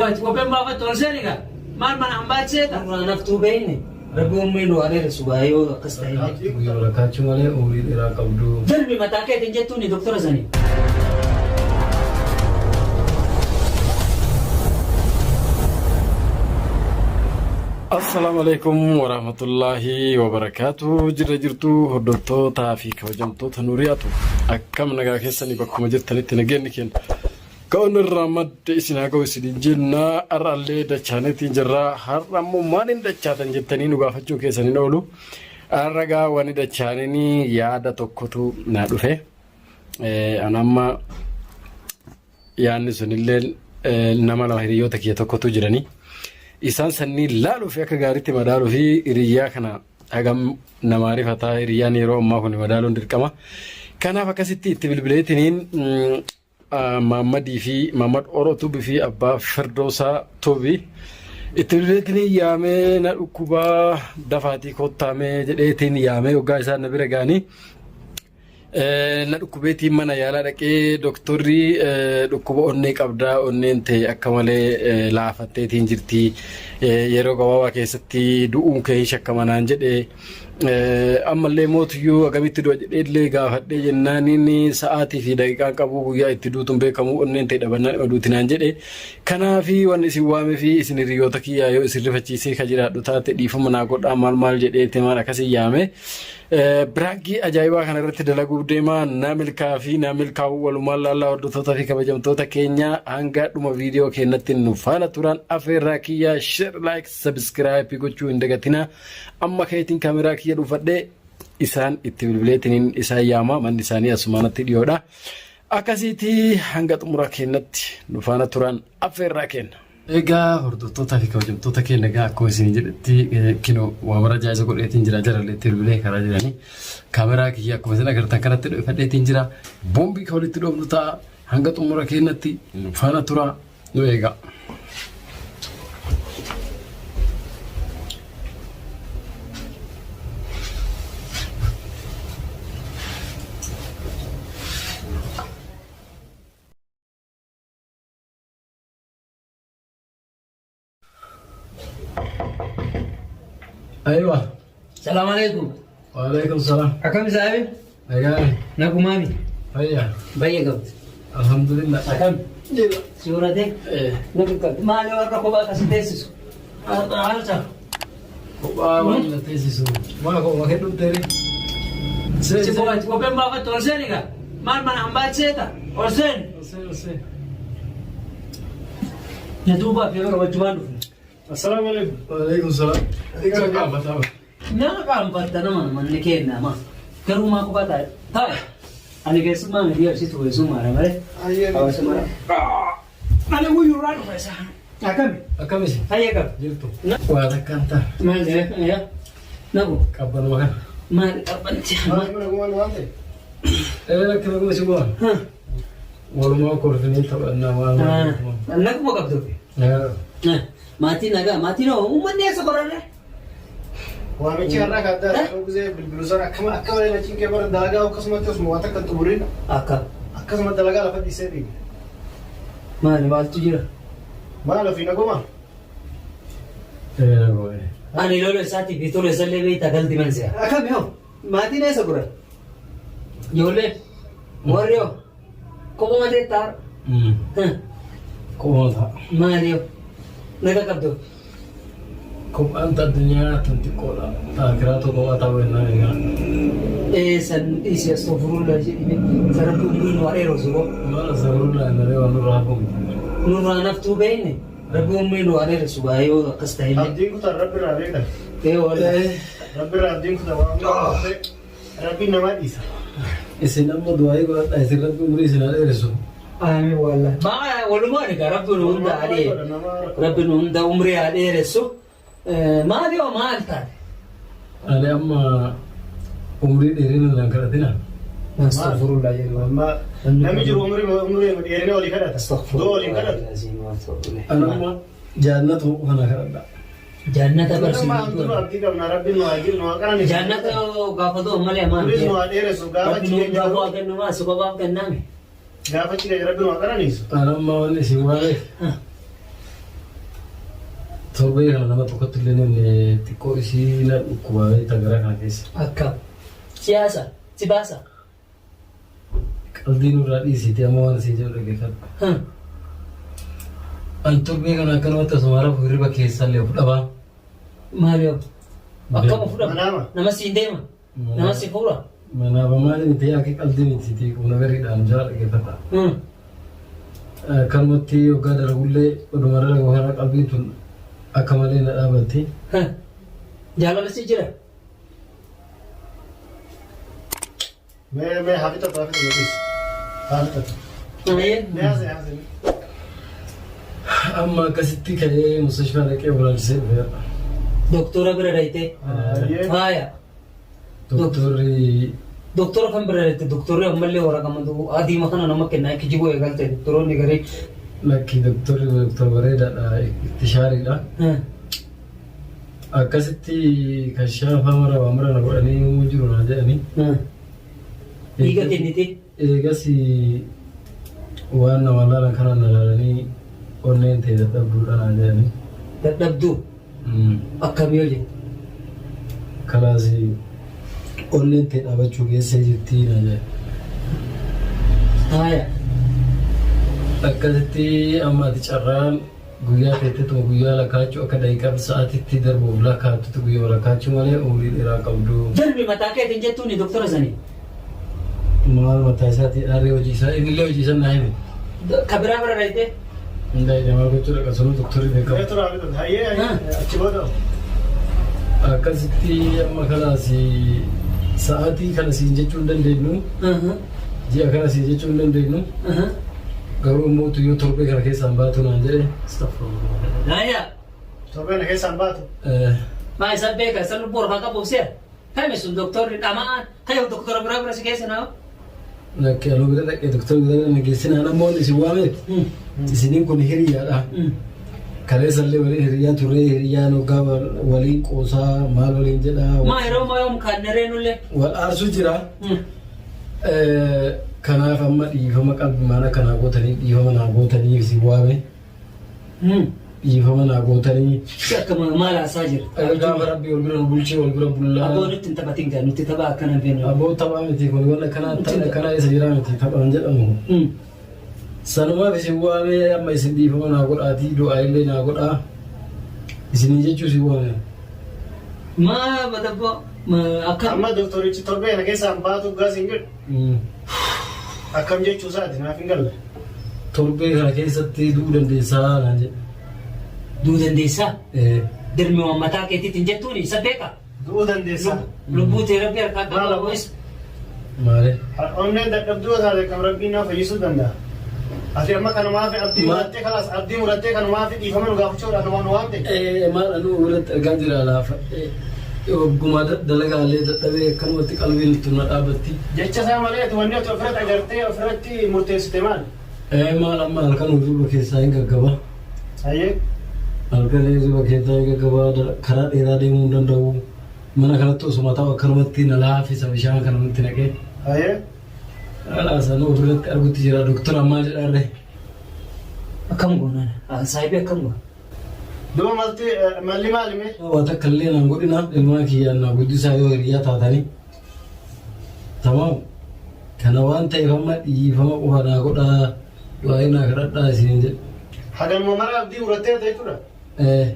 Ati kopheen baafattu ol seeni gaa. Maal mana hambaa seeta? Nurraa naftuu beekne rabbi umrii nu haa dheeressu gaa yoo akkas ta'e illee. Guyyaa walakkaachuu malee umrii dheeraa qabdu. Darbi mataa keetiin jettuuni doktora sanii. Assalaamu alaikum warahmatullaahi wabarakaatu. Jirra jirtu hordoftootaa fi kabajamtoota Nuuriyaatu. Akkam nagaa keessanii bakkuma jirtanitti nageenyi keenya. Ka'uun irraa madda isin haa ga'u isiniin jenna. Har'allee dachaaneetiin jirra. Har'a immoo maaliin dachaatan jettanii nu gaafachuu keessan hin oolu. Har'a gaa wanni dachaaniin yaada tokkotu na dhufe. An amma yaadni sunillee nama lama hiriyoota kiyya tokkotu jiranii. Isaan sannii laaluu fi akka gaariitti madaaluu fi hiriyyaa kana hagam namaa rifataa hiriyyaan yeroo ammaa kun madaaluun dirqama. Kanaaf akkasitti itti bilbileetiniin Maammadii fi Maammad Oro Tubi fi Abbaa Firdoosaa Tubi itti bilbileetiin yaamee na dhukkubaa dafaatii kottaamee jedheetiin yaamee hoggaa isaan na bira ga'anii na dhukkubeetiin mana yaalaa dhaqee doktorri dhukkuba onnee qabdaa onneen ta'e akka malee laafatteetiin jirti yeroo gabaabaa keessatti du'uun kee hin shakkama naan jedhe. Ammallee mootiyyuu akkamitti du'a jedhee illee gaafadhee jennaan inni sa'aatii fi daqiiqaan qabu guyyaa itti duutuun beekamu onneen ta'e dhabannaan dhuma duuti naan jedhe. Kanaafi wanni isin waamee fi isin hiriyoota kiyyaa yoo isin rifachiisee ka jiraadhu taate dhiifama naa godhaa maal maal jedhee maal akkasii yaame. Biraankii ajaa'ibaa kana irratti dalaguuf deema na milkaa fi na milkaa'uu walumaan laallaa hordoftoota fi kabajamtoota keenya hanga dhuma viidiyoo keenyatti nu faana turan afeerraa kiyyaa share like subscribe gochuu hin dagatinaa. Amma keetiin kaameraa kiyya dhuunfadhee isaan itti bilbileetiniin isaan yaama manni isaanii asumaanatti dhiyoodha. Akkasiiti hanga xumura keenyatti nu faana turan affeerraa kenna. Egaa hordoftootaa fi kabajamtoota keenya egaa akkuma isin jedhetti kinoo waa mara jaayisa godheetiin jira jarallee itti bilbilee karaa jiranii kaameraa kiyya akkuma isin agartan kanatti dhufadheetiin jira boombii kan walitti dhoofnu ta'a hanga xumura keenyatti nu faana turaa. Nu eegaa. Aywa. Salaam alaikum. Waalaikum salaam. Akkam saahibi? Nagaani. Nagumaami. Fayyaa. Baay'ee qabdi. Alhamdulillah. Akkam? Jira. Suuratee? Nagu qabdi. Maali warra kophaa akkasi teessisu? Maal ta'a? Kophaa waan na teessisu. Maa kophaa kee dhufteeri. Si kopheen baafattu ol seeni gaa. Maal mana hambaa seeta? Ol seeni. Osee. Na duubaaf yeroo rabachumaan dhufne. Assalaamu alaikum. Waalaikum salaam. Egaa gaafataama. Nama qaanfatta nama manni keenna ma garuu maa kophaa taa'e taa'e ani keessummaa miti ibsitu keessummaadha malee hawaasummaa ani guyyuurraa dhufa isaa akkami Akkamisi? fayya qaba Jirtu. Waa takkaan ta'a. maal jedhee nagu Qabbanuma kana. maal qabbanti Maal kun nagumaan waan ta'e? Ee lakki naguma si bu'aa. Walumaa kolfinee taphannaa waan. naguma qabdu maatii nagaa maatiin hoo uummanni eessa qorarre Waamichi har'aa kan addaa yeroo gisee bilbilu sana akkama akka malee na cinqee bara dalagaa akkasumatti osuma waan takka hin xumurin akka akkasuma dalagaa lafa dhiisee fiige. maali maaltu jira Maal ofii naguma? Ee naguma. ani lola isaatii fi tola isallee beektaa galti mansi'a akkami hoo Maatiin eessa gura? Ijoolleen? Warri hoo? Kophuma teettaa har'a? Kophuma ta'a. Maali hoo? Naga qabdu? Kophaan ta addunyaa tun xiqqoodha. Ta akiraatu kophaa ta'uu ennaa egaa. Ee san dhiisi astaghfirullah jedhime sarabbi umrii nu haa dheeressu boo. Maal astaghfirullah ennaree waan nurraa hafu miti. Nurraa naftuu beekne rabbi umrii nu haa dheeressu gaa yoo akkas ta'e illee. Abdiin kutan rabbi irraa beekan. Ee wallahi. Rabbi irraa abdiin kutan waan hundaa Rabbiin namaa dhiisa. Isin amma du'aayii godhadhaa isin rabbi umrii isin haa dheeressu. Amiin wallahi. Maa walumaan egaa rabbi nu hunda haa dheeressu. Rabbi nu hunda umrii haa dheeressu. Maali hoo maal taate? Ani amma umrii dheerina naan kadhatina. Astaghfirullah jedhu. Amma namni jiru umrii umrii dheerina olii kadhata. Du'a olii kadhata. Ani amma jaannatu kana kadhadha. Jannata Nama barsiiftuu. hamtuu abdii qabna rabbiin nu haa jiru nu haa qananiisu. Jannata gaafatu malee amaan. Kunis nu haa dheeressu gaafa Rabbi nu achi hundaa keenya bu'aa kennu maa si kophaaf kenname. gaafa achi keenya rabbi nu haa qananiisu. Ani amma wanni isin waameef Torbee kana nama tokkotti illee namni xiqqoo isii na dhukkubaa beekta gara kana keessa. Akkam. Siyaasa. Si baasa. Qaldii nurraa dhiisiitii amma waan siin jedhu dhaggeeffadhu. An torbee kana akkanumatti osuma rafu hirriba keessallee of dhabaa. Maali yoo? Akkam of dhaba? Manaama. Nama siin deema. Nama si fuura. Manaaba maali miti akka qaldii miti qubna gariidhaan jala dhaggeeffadha. Akkanumatti hoggaa dalagullee oduma dalagu kana qalbiin tun akka malee na dhaabatti. Jaalala si jira. Mee mee haa fixatu haa fixatu please. Haa fixatu. Ayyee. Mee haasa'e haasa'e. Amma akkasitti ka'ee mustashfaa dhaqee walaalchisee dhufeera. Doktora bira dhayitee. Ayyee. Faaya. Doktorri Doktora kan bira dhayite doktorri ammallee waraqama adiima kana nama kennaa kijiboo eegalte doktoroonni garii. Lakki doktorri doktor bareedaadha ittishaariidha. Akkasitti kan shaafaa mara waa mara na godhanii uumuu jiru naan jedhanii. Dhiiga kennite. Eegas waan nama laalan kana na laalanii onneen ta'e dadhabduudha naan jedhanii. Dadhabduu akkamii yoo jette. Kalaas onneen ta'e dhaabachuu geessee jirti naan jedhan. Haaya. Akkasitti amma ati carraan Guyyaa teettetuma guyyaa lakkaa'achuu akka daqiiqaa fi sa'aatiitti darbuuf lakkaa'attutti guyyuma lakkaa'achuu malee umrii dheeraa hin qabdu. Darbi mataa keetiin jettuuni doktora sanii. Maal mataa isaatii aarree hojii isaa innillee hojii isaa naa hime. Ka biraa bira dhayxee. Hin dhayne maal gochuu dhaqa sunuu doktorri beekamu. Mee turaa bitatu. Hayyee hayyee achi booda. Akkasitti amma kalaas sa'aatii kana siin jechuu hin dandeenyu. Ji'a kana siin jechuu hin dandeenyu. Garuu immoo yoo torbee kana keessaan baatu naan jedhe. Naaya. Torbee kana keessaan baatu. Maa isa beeka isa lubbuu harkaa qabuuf si'a. Kami sun doktorri dhama'aan kayo doktora biraa bira si keessa naa. Lakki anuu bira dhaqee doktora bira na geessinaan ammoo isin waameef isiniin kun hiriyaadha. Kaleessa illee waliin hiriyaa turree hiriyaan hoggaa waliin qoosaa maal waliin jedhaa. Maa yeroo maa yoom kaanneree nullee. Wal aarsuu jira. Kanaaf amma dhiifama qalbimaan akka naa gootanii dhiifama naa gootanii isin waame. Dhiifama naa gootanii. Si akka maal haasaa jira? Gaafa rabbii wal bira nu bulchee wal bira bullaa. Aboo nutti hin taphatin gaa nutti tapha akkana hin feenu. Aboo taphaa miti kun waan akkanaa taphni akkanaa isa jiraa miti taphaan jedhamu. Sanumaaf isin waamee amma isin dhiifama naa godhaatii du'aa illee naa godhaa. Isinii jechuu isin waame. Maa badabboo akka. Amma doktorichi torbee kana keessaan baatu gaas hin jedhu. Akkam jechuu isaati naaf hin galle. Torbee kana keessatti du'uu dandeessaa naan jedhe. Du'uu dandeessaa? Ee. Dirmi waan mataa keetiitiin jettuuni isa beeka. Du'uu dandeessaa. Lubbuu tee rabbi harkaa qaba Maal boys. Maali? Onneen dadhabduu yoo taate kam rabbiin nama fayyisuu danda'a. Ati amma kanumaaf abdii murattee kalaas abdii murattee kanumaaf dhiifama nu gaafachuudhaaf nu waan waamte. Ee maal anuu irratti argaa jira laafa. Ogguma dalagaallee dadhabee akkanumatti qalbiin tun na dhaabatti. Jecha isaa malee ati wanni ati ofirratti agartee ofirratti murteessite maal? Ee maal amma halkan hirriba keessaa hin gaggaba. Hayyee. Halkan hirriba keessaa hin gaggaba karaa dheeraa deemuu hin danda'u. Mana kanatti osuma taa'u akkanumatti na laafisa bishaan kanumatti naqee. Hayyee. Kalaas anuu ofirratti argutti jira doktora maal jedhaarree. Akkam goonaan saahibii akkam goona. Duba malti malli maali mee? Waa takka illee naan godhina ilmaan kiyyaan naa guddisaa yoo hiriyaa taatanii. Tamaam. Kana waan ta'eef amma dhiifama qofa naa godhaa du'aa'ii naa kadhadhaa isiniin jedhe. Haganuma mara abdii muratteerta jechuudha. Ee.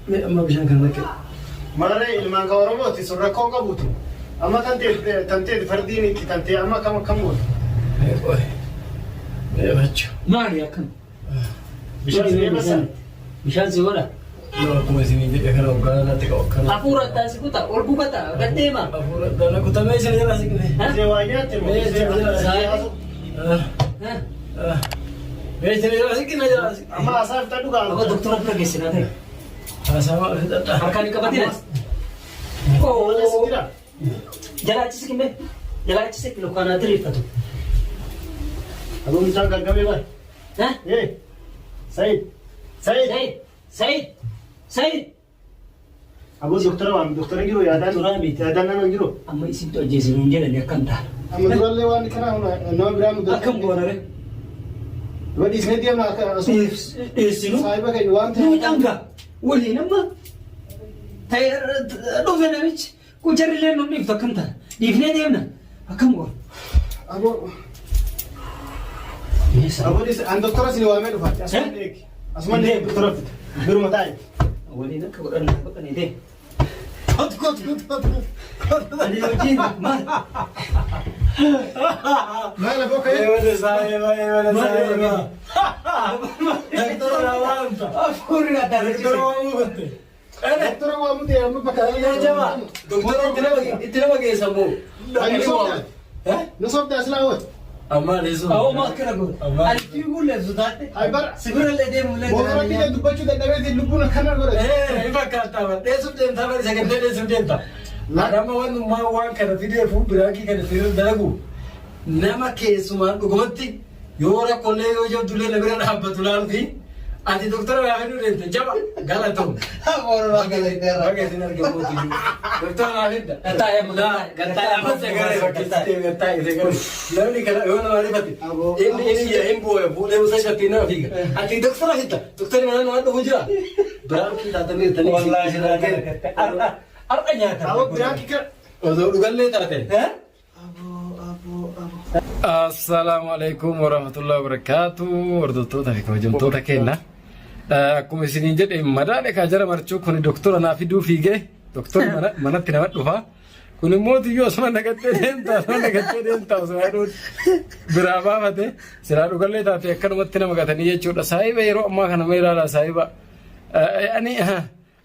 Mee amma bishaan kana naqe. Maarree ilmaan kan Oromooti sun rakkoo hin qabuuti. Amma kan ta'e tan ta'e fardiin itti tan ta'e amma akkam akkam goota. Mee qoy. Mee bachu. Maali akkam? Bishaan si deemasa. Bishaan si godha. Yoo akkuma isinii jedhe kana hoggaa natti qabu akkana. Hafuura addaan si kuta ol gubata gad deema. Hafuura addaan na kutamee isin jala siqne. Isee waa nyaatte moo? Mee isin jala Saahibii. Mee isin jala siqne jala siqne. Amma haasaa fixadhu gaa. Abba doktora bira geessinaa ta'e. Haasaa maal fixadha? Harkaan hin qabatin ati. Malee si jira. Jalaa achi siqime. Jalaa achi siqime lukaan haa diriirfatu. Aboo mucaan gaggabee bara. Ha? Ee. Sayid. Sayid. Sayid. Sayid. Sayid. Aboo doktora waan doktora hin jiru yaadaan Doktora miti. yaadaan nama hin jiru. Amma isintu ajjeese nuun jedhani akkam ta'a? Amma durallee waan kanaa nama biraa nu Akkam goona ree? Duba dhiisnee deemna akka asuma Dhiyeessinu. saahiba keenya waan ta'eef. Nuu dhangaa. Waliin amma ta'e dhufe namichi kun jarrillee nu dhiiftu akkam ta'a? Dhiifnee deemna akkam goona? Aboo. Aboo dhiisi an doktora isin waamee dhufaati. Asumaan eegi. Asumaan eegi doktora fida. Biruma taa'i. Waliin akka godhan godhanii deemu. Kot kot kot kot kot. Ani hojiin maal? Maal aboo ka'ee? Eewwan isaa eewwan eewwan isaa eewwan. Doktora waamta. Afuurri adda Doktora waamuu batte. Doktora waamuu ta'e amma bakka Jaba. Doktora itti nama geessa moo? Ani sobdaati. Nu sobdaa silaa hoo? Amma leessu. Awwa maal kana goona? Ani fiiguu leessu taate. Ay bara. Sibirallee deemuu illee Mootora kiyya dubbachuu dadhabeetiin lubbuun akkana godhate. Eh, hin fakkaata bara. Dheessuuf deemta bara isa gantee dheessuuf deemta. Nama wantummaa waan kana fideefu biraankii kana fideefu dalagu nama keessumaan dhugumatti yoo rakkoollee yoo jabdullee na bira dhaabbatu laalufi ati doktora naa fiduu deemte jaba galatoom. Baga isin arge mootii. Doktora naa fidda. Gattaa'ee amma gattaa'ee Amma segaree fakkeessitee gattaa'ee segaree. Namni kana yoo nama rifate inni inni hin bu'e fuudhee musa shakkii nama fiiga. Ati doktora fidda. Doktorri mana nama dhufu jira. Biraankii taatanii jirtanii Wallaahi isin argee. Har'a nyaata. Aboo biraankii kana. Osoo dhugallee taate. Eh? Aboo aboo aboo. Assalaamu alaikum warahmatullahi wabarakatuh. Hordoftoota fi kabajamtoota keenya. Akkuma isiniin jedhe madaale kaa jara marchuu kun doktora naa fiduu fiigee doktorri manatti nama dhufa. Kun immoo tiyyuu osuma nagattee deemta osuma nagattee deemta osuma jedhuun biraa baafate silaa dhugallee taate akkanumatti nama gatanii jechuudha. Saahiba yeroo ammaa kana mee ilaalaa saahiba. Ani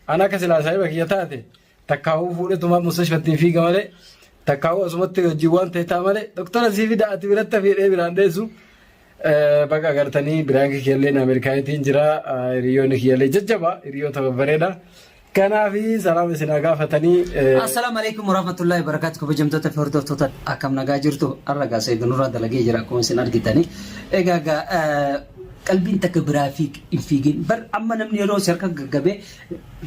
ana akka silaa saahiba kiyya taate takkaawuu fuudhetuma mustashfattiin fiiga malee takkaawuu asumatti hojii waan ta'e ta'a malee doktora sii fida ati biratti fiidhee biraan dheessu. Baga agartanii biraan kiyyallee Ameerikaatiin jira hiriyoonni kiyyallee jajjaba hiriyoota babbareeda. Kanaaf salaam isin haa gaafatanii. Assalaamu alaikum warahmatullahi wabarakatuh. Kabajamtoota fi hordoftoota akkam nagaa jirtu? Har'a gaa Sayyid Nurraa dalagee jira akkuma isin argitanii. Egaa gaa qalbiin takka biraa hin fiigin. Bar amma namni yeroo si harka gaggabee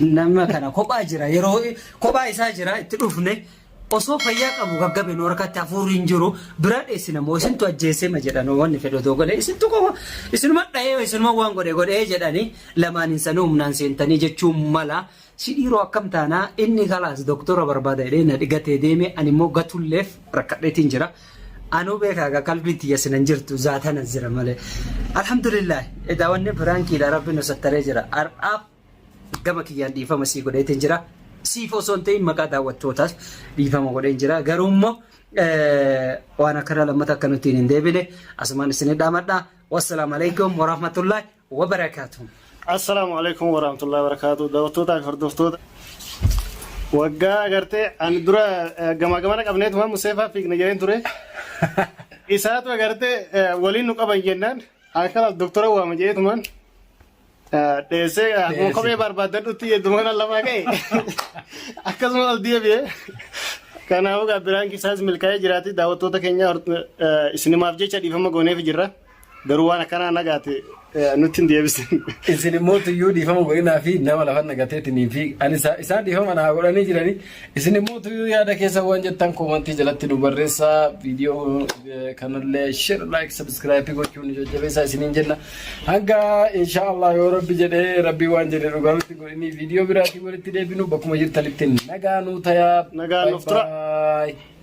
nama kana kophaa jira yeroo kophaa isaa jira itti dhufne osoo fayyaa qabu gaggabe nu harkatti hafuurri hin jiru biraa dheessina moo isintu ajjeesee ma jedhan wanni fedhu otoo godhe isintu qofa isinuma dhahee isinuma waan godhe godhee jedhanii lamaan hin sanuu humnaan seentanii jechuun mala si dhiiroo akkam taanaa inni kalaas doktora barbaada jedhee na dhigatee deeme ani immoo gatulleef rakkadheetiin jira. Anuu beekaa egaa qalbiin tiyya sinan jirtu zaatana jira malee. Alhamdulillah edaa wanni piraankiidha rabbi nu sattaree jira. Har'aaf gama kiyyaan dhiifama sii godheetiin jira. Siif osoo hin ta'in maqaa daawwattootaas dhiifama godheen jira. Garuu immoo waan akkana lammata akka nuti hin deebine asumaan isin dhaamadha. Wassalaamu alaikum warahmatullahi wabarakaatuh. Assalaamu alaikum warahmatullahi wabarakatuh. Daawwattootaa fi hordoftoota. Waggaa agartee ani dura gamaa gamana qabneetuma Museefaa fiigna jedheen ture. Isaatu agartee waliin nu qaban jennaan ani kalaas doktora waama jedheetumaan dheessee akkuma kophee barbaaddadhutti yedduma kana lafaa ka'e akkasuma ol deebi'e. Kanaafuu gaa biraan isaas milkaa'ee jiraati daawwattoota keenya isinimaaf jecha dhiifama gooneef jirra. Garuu waan akkanaa nagaate nutti hin deebisin. Isin immoo tuyyuu dhiifama godhinaa fi nama lafa nagateetinii fi ani isaan dhiifama naa godhanii jiranii isin immoo tuyyuu yaada keessa waan jettan koomantii jalatti nu barreessaa viidiyoo kanallee share like subscribe gochuun nu jajjabeessaa isiniin jenna hanga inshaallah yoo rabbi jedhee rabbi waan jedhe dhugaa nutti godhinii viidiyoo biraatiin walitti deebinu bakkuma jirtanitti nagaa nuu tayaa. Nagaa nuuf tura. Bye bye.